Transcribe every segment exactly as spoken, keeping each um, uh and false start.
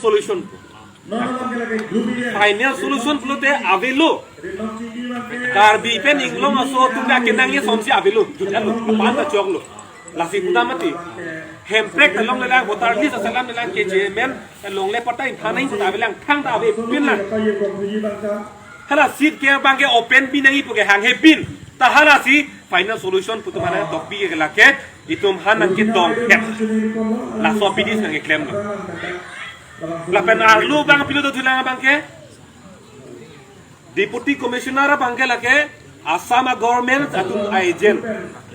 Solution. Final solution pulote avelo. Karbi pen Anglong aso atum ke akenangji asonsi avelo. Jutlo, aphan ta choklo. Lasi puta mati. Hemprek ta longlelang, voter list asalam lelang ke chairman, longle patta in thanai puta avelang, thangta avepin lang. Hala seat ke abangke open pinangji puke hanghe pin. Ta halasi final solution pu atum aphan tokbi ke lake itum aphan nangketong pet. Laso abidi nangkeklemlo. Lapen arlo abang pilo dothulang abangke Deputy Commissioner abangke lake Assam a-government atum a-agent.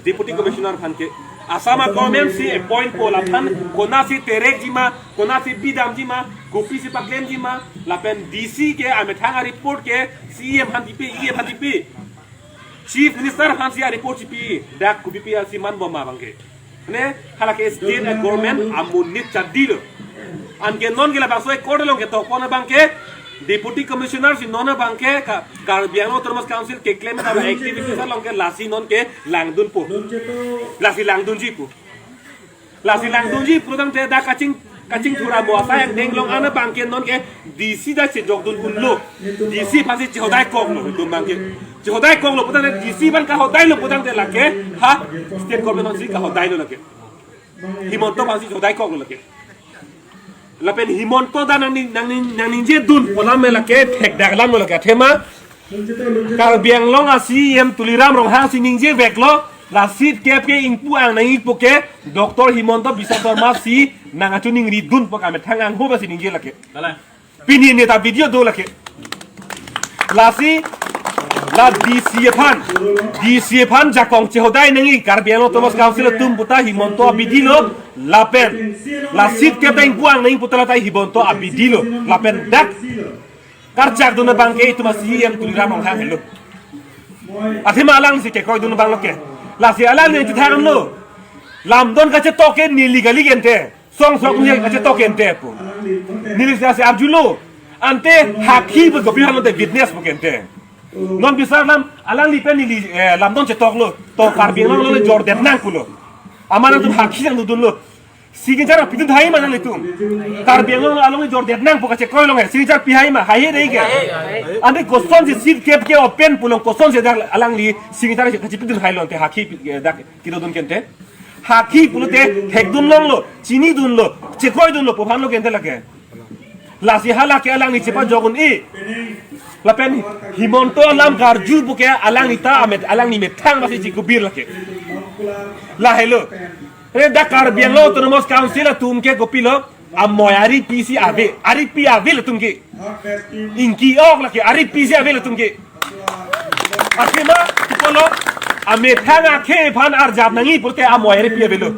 Deputy Commissioner aphanke Assam a-government si appoint po, laphan konatsi terekji ma, konatsi bidamji ma, kopisi paklemji ma, lapen D C ke amethang a-report ke C E M aphan chipi, E M aphan chipi. Chief Minister aphansi a-report chipi, dak kopipi asi manbom ma abangke. Ne, halake state a-government amonit chadilo. Anke non ke labangso accord along ketokpon abangke, Deputy Commissioner si non abangke ka, Karbi Anglong Autonomous Council keklem ta activities along ke lasi non kelangdunpo. Lasi langdunji pu. Lasi langdunji pulotangte dak kaching, kachingthur amo asai angdeng along an abangke non ke D C dak chejokdun unlo. D C aphansi chehodaikoklo itum abangke. Chehodaikoklo pulotangte D C aphan kahodailo pulotangte lake, ha, state government aphansi kahodailo lake. Himanta aphansi chehodaikoklo lake. Lapen Himanta dak nangning, nangning, nangningjedun pu alam lake thekdak alamlo lake. Athema Karbi Anglong a-C E M Tuliram Ronghang si ningjeveklo, la seat kep ke ingpu ang nangji puke, Doctor Himanta Biswa Sarma si nangkachiningridunpo, kamethang angho pusi ningje lake. Pini neta video do lake. Lasi, la D C aphan, D C aphan jakong chehodai nangji, Karbi Anglong Autonomous Council atum puta Himanta abidilo, lapen la seat kep ta ingpu ang nangji puta lata Himanta abidilo, lapen dak karchakdun abangke itum a-C E M Tuliram Ronghang helo. Athema alangsi kekroidun abanglo ke. Lasi alangli chethanglo. Lamdon kachetok ke neli kali ke ante. Song sok ni kachetok ke ante pu. Neli lasi arjulo. Ante hakhi pu kopi aphan lote witness pu ke ante. Non bisar lam alangli pen neli, eh, lamdon chetoklo. To Karbi Anglong along jordet nang pulo. Amat atum hakhi nangdunlo. Signature pidun hai ma nanglitum. Karbi Anglong along jordet nang pu kachekroi along he. Signature pi hai ma, haihe dei ke. Ante kosonsi seat kep ke open pulo, kosonsi dak alangli signature kachipidun hailo ante hakhi pi-, eh, dak kedodun ke ante. Hakhi pulote thekdun longlo, chinidunlo, chekroidunlo pu aphanlo ke ante lake. Lasi halake alangli chepajok un-e. Lapen Himanta alam karju puke alangli ta amet, alangli methang masi chikubir lake. Lahelo. Re dak Karbi Anglong Autonomous Council atum ke kopilo, amoi aripisi ave, aripi ave latum ke. Ingki-ok lake, aripisi ave latum ke. Athema, kopilo, amethang akhei aphan arjap nangji pulote amoi aripi avelo.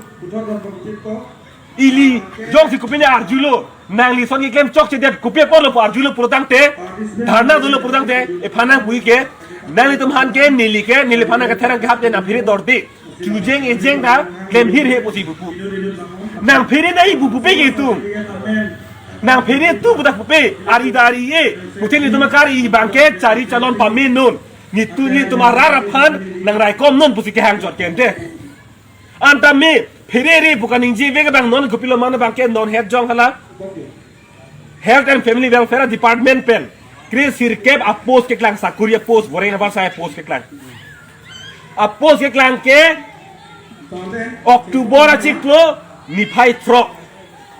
Ili jongsi kopine arjulo, nangli ason keklem chokchedet kopi apotlo pu arjulo pulotangte, dharna dolo pulotangte, ephan nangpu-ik ke, nanglitum aphan ke, neli ke, neliphan nangketherang kehap ke nangphere dorde. Chujeng ejeng ta klem hirhe pusi pupu. Nangphere nangji pupu pe ke itum. Nangphere tu puta pupe, ari ta ari-e. Muthe nelitum akari abangke chari chalon pamenon. Nelitum, nelitum arat aphan nangraikomnon pusi kehang chot ke ante. Anta me pherere pu kaningjevek abang non kopilo mane abangke non het jong hala Health and Family Welfare Department pen kre sirkep a-post keklang, sakuri a-post, boreng abar sai a-post keklang. A-post keklang ke October achiklo niphai throk.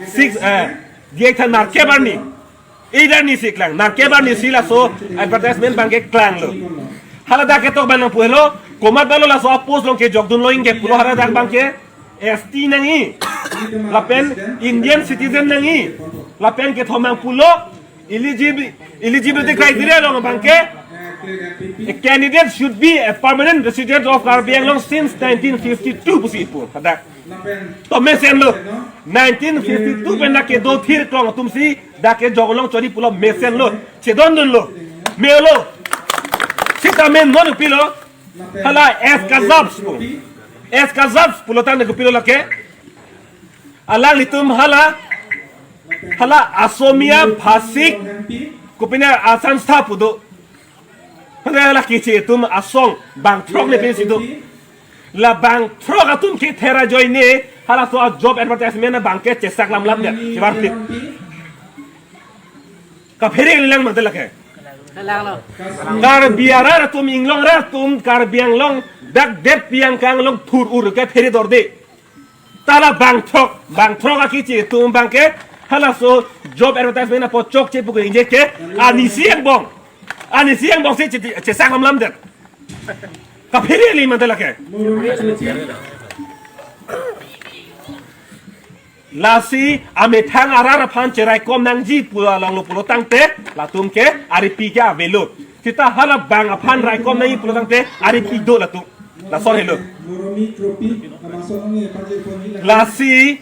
Six, eh, diek than narkep arni. Ida ni si klang, nangke ba ni si laso advertisement abangke klanglo. Hala dak ketok abang nangpu helo, komat abanglo laso a-post along kejokdunlo ingke pulo hala dak abangke S T nangji. Lapen Indian citizen nangji. Lapen kethom abang pulo eligibi-, eligibility criteria along abangke a candidate should be a permanent resident of Karbi Anglong since nineteen fifty-two pusi pu. Hadak. To mesenlo. Nineteen fifty-two pen dak kedo thir krong atumsi dak kejok along chori pulo mesenlo. Chedondunlo. Melo. Sita men non pilo. Hala S Kazabs pu. S Kazabs pulo tang dak pilo lake. Alanglitum hala. Hala Asomia Bhasik kopine a-sanstha pu do. Hala la kiche atum asong bang throk ne pensi do. La bang throk atum ke thera ajoine halaso a-job advertisement abangke chesak lamlam ne. Chibar pit. Kaphere kalilang mate lake. Kalanglo. Karbi arat atum, Inglong arat atum, Karbi Anglong dak det piang kang long thur ur ke phere dorde. Tala bangthrok, bangthrok aki che atum abangke halaso job advertisement apo chokche pu ke inje ke anisi angbong. Anisi angbong si che, che, chesang hamlam det. Kaphere kali mate lake. Lasi amethang arat aphan cheraikom nangji pu along lo pulo tangte latum ke aripi ke avelo. Sita hala bang aphan raikom nangji pulo tangte aripi do latum. Lason helo. Lasi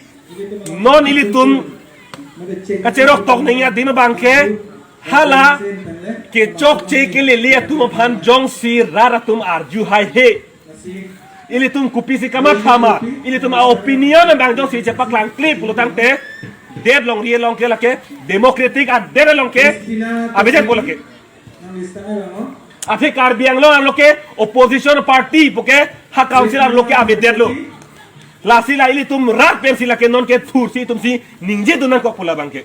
non ilitum kacherok tok nangji adim abangke hala kechokche kelele atum aphan jongsi rat atum arju haihe. Ilitum kopisi kamatha ma, ilitum a-opinion abang jongsi chepaklang kle pulo tangte, det longri along ke lake, democratic adet along ke, avedet pu lake. Athe Karbi Anglong arlo ke opposition party pu ke ha council arlo ke avedetlo. Lasi la ilitum rat pensi lake non ke thursi itumsi ningjedun nangkok pu labangke.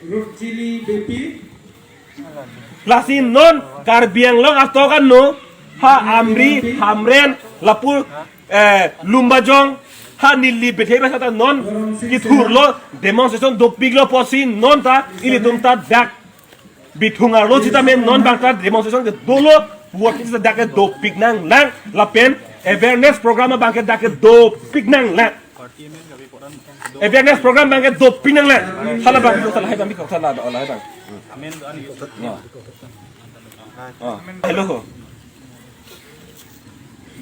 Lasi non Karbi Anglong atok anno ha Amri, Hamren, lapu, eh, Lumbajong, ha Nilip Bithek ra sata non kethurlo, demonstration dopiklo pusi non ta ilitum ta dak Bithung arlo sitame non bang ta demonstration ke dolo, working sita dak ke dopik nanglang, lapen awareness program abangke dak ke dopik nanglang. Awareness program abangke dopik nanglang. Hala bang, hala hai bang, bikok hala, hala hai bang. Oh. Hello.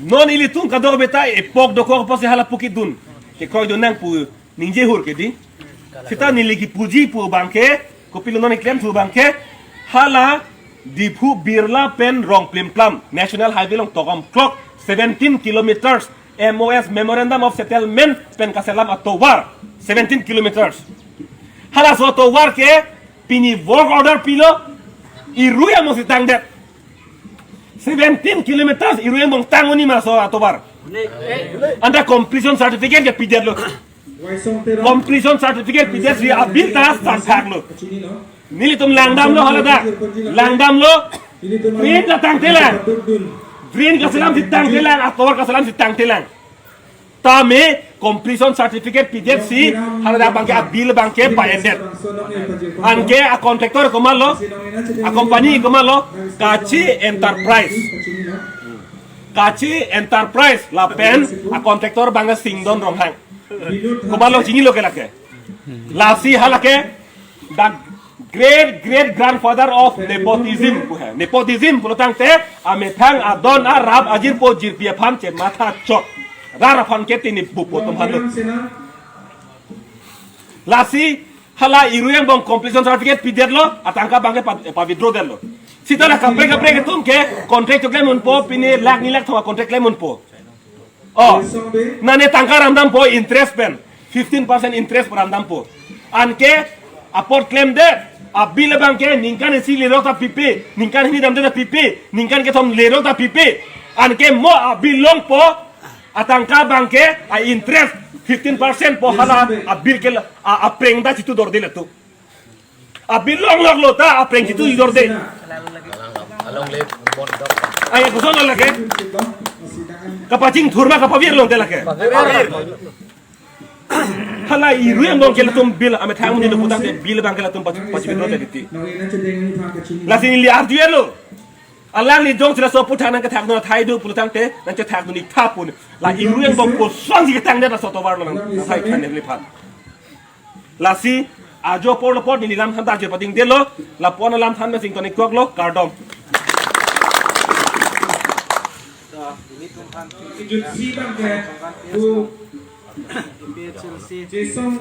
Non ilitum kadokave ta epok dokok pusi hala pukidun. Kekroidun nang pu ningje hur ke di. Sita neli kipuji pu abangke, kopilo non keklem thu abangke, hala Diphu Birla pen Rongplimplam National Highway along tokom klok seventeen kilometers M O S, Memorandum of Settlement pen kaselam atovar seventeen kilometers. Halaso atovar ke pini work order pilo, irui amo si tangdet. Seventeen kilometers irui amo tang uni ma laso atovar. Anta completion certificate ke pidetlo. Completion certificate pidetsi abil ta sangthaklo. Nelitum langdamlo hala dak. Langdamlo. Drain ta tangtelang. Drain kaselam si tangtelang, atovar kaselam si tangtelang. Tame completion certificate pidetsi hala dak abangke abil abangke pa-endet. Anke a-contractor komatlo, a-company komatlo, Kachi Enterprise. Kachi Enterprise lapen a-contractor abangke Singdon Ronghang. Komatlo chinilo ke lake. Lasi hala ke the great great grandfather of nepotism pu he. Nepotism pulo tangte amethang adon arap ajirpo jirpi aphan chematha chot. Rat aphan ke tini bupo atum aphanlo. Lasi hala irui angbong completion certificate pidetlo, atangka abangke pa, pa-withdraw detlo. Sita la kaprek kaprek atum ke contract to klem unpo, pini lakh ni lakh thoma contract klem unpo. Oh, nane tangka ramdampo interest pen, fifteen percent interest pen ramdampo. Anke apot klemdet, abil abangke ningkan isi lerok ta pipe, ningkan hini damde ta pipe, ningkan kethom lerok ta pipe. Anke mo abil longpo, atangka abangke a-interest fifteen percent po hala abil ke la, a, apreng ta chitu dorde latum. Abil longloklo ta apreng chitu dorde. Along le mon dok. Ay, koson lake? Kapachingthur ma kapavir longte lake? Hala irui angbong ke latum bil amethang muni lo putak te bil abangke latum pachi, pachi withdraw te titi. Lasi neli arju-etlo. Alangli jongsi laso aphuthak nangkethakdun athai do pulo tangte nangchethakdun ik tha pu. La irui angbong kosonsi ketangdet laso atovar lo nang athai than nephan. Lasi ajo apor lo apor neli lamthan ta ajo padingdetlo, lapu-an alamthan mesen ington ik koklo, kardom. Jutsi abangke, bu, Jesong